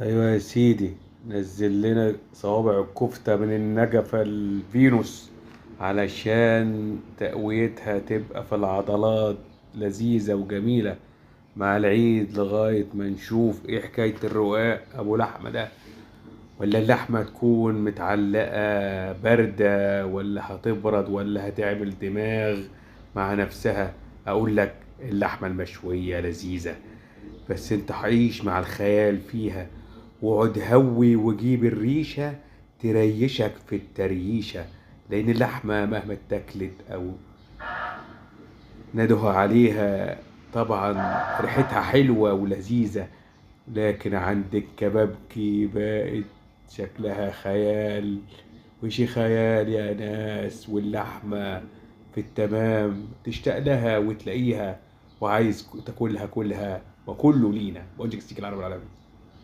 ايوه يا سيدي، نزل لنا صوابع الكفتة من النجفة الفينوس علشان تقويتها تبقى في العضلات لذيذة وجميلة مع العيد، لغاية ما نشوف ايه حكاية الرقاق ابو لحمة ده، ولا اللحمة تكون متعلقة باردة، ولا هتبرد، ولا هتعمل دماغ مع نفسها. اقول لك اللحمة المشوية لذيذة، بس انت عيش مع الخيال فيها، واقعد هوي وجيب الريشة تريشك في التريشة، لأن اللحمة مهما اتاكلت أو ندهوا عليها طبعا ريحتها حلوة ولذيذة، لكن عند الكبابكي بقت شكلها خيال وشي خيال يا ناس. واللحمة في التمام تشتاق لها وتلاقيها وعايز تاكلها كلها، وكله لينا. بقولك ستيك العرب العالمي.